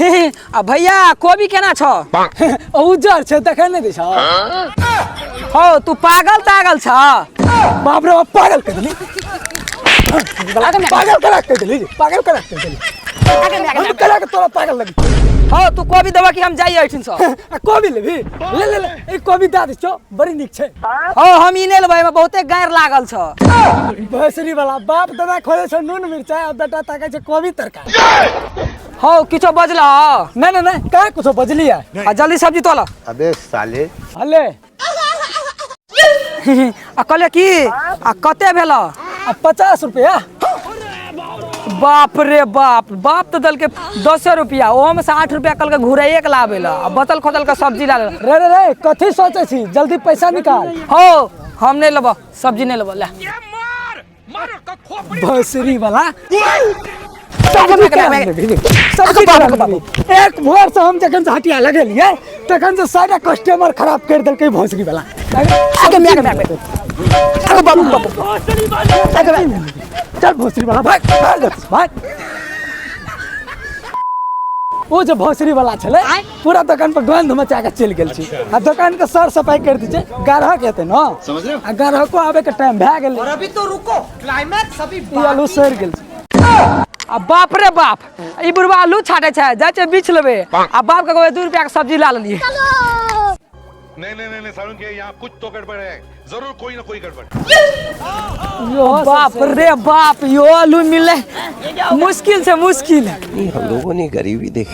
आ भैया कोबी केना छौ? उज्जर छै, देखै नहि दै छौ? हौ, तू पागल तागल छ? बाप रे बाप, पागल कहि देली, पागल करा कहि देली, पागल करा कहि देली। हम करा के तोरा पागल लगी। हौ, तू कोबी देबऽ कि हम जाइए एहिठिन सँ? आ कोबी लेबही? ले ले ले, ई कोबी दए दै छियौ, बड़ी नीक छै। हौ, हम ई नहि लेबै, एहिमे बहुते गारि लागल छ। भैंसरी वाला, बाप दादा खोजे छै नून मिरचाई आ बेटा ताकै छै कोबी तरकारी। हौ, किछो बजलह? नहि नहि नहि, कहाँ कुछो बजलियै। आ जल्दी सब्जी तोल। अबे साले। हले। आ कहलियै की, आ कते भेल? आ 50 रुपया। बाप रे बाप, बाप तऽ देलकै 10 रुपया, ओहोमे से 8 रुपया कहलकै घुराइए के लाबै लए आ बचल खोचल के सब्जी ला लेलक। रे रे रे, कथी सोचै छी? जल्दी पैसा निकाल। हौ, हम नहि लेबऽ सब्जी, नहि लेबऽ, ले। भोसरी वाला, सब्जी केना लेबही? सब्जी केना लेबही? एक भोर से हम जखन से हटिया लगेलियै तखन से सारा कस्टमर खराब कर देलकै भोसरी वाला। आगे में, आगे में, आगे में। आगे बाबू बाबू। चल भोसरी वाला, भाग भाग भाग। ओ जे भोसरी वाला छलै, पूरा दोकान पर गंध मचा के चलि गेल छी। आ दोकान के सर सफाई कर दै छै, ग्राहक हेतै न, आ ग्राहको आबे के टाइम भए गेलै। और अभी तो रुको, क्लाइमैक्स अभी ई आलू सड़ि गेल छै। आ बाप रे बाप, ई बुढ़वा आलू छाटे छै, जाइ छै बीछ लेबै आ बाप के कहबै 2 रुपया के सब्जी ला लेलियै। नहीं नहीं नहीं नहीं, सारुण के यहाँ कुछ तो गड़बड़ है, जरूर कोई ना कोई गड़बड़। यो बाप रे बाप, यो आलू मिले मुश्किल से मुश्किल। हम लोगों ने गरीबी देखी।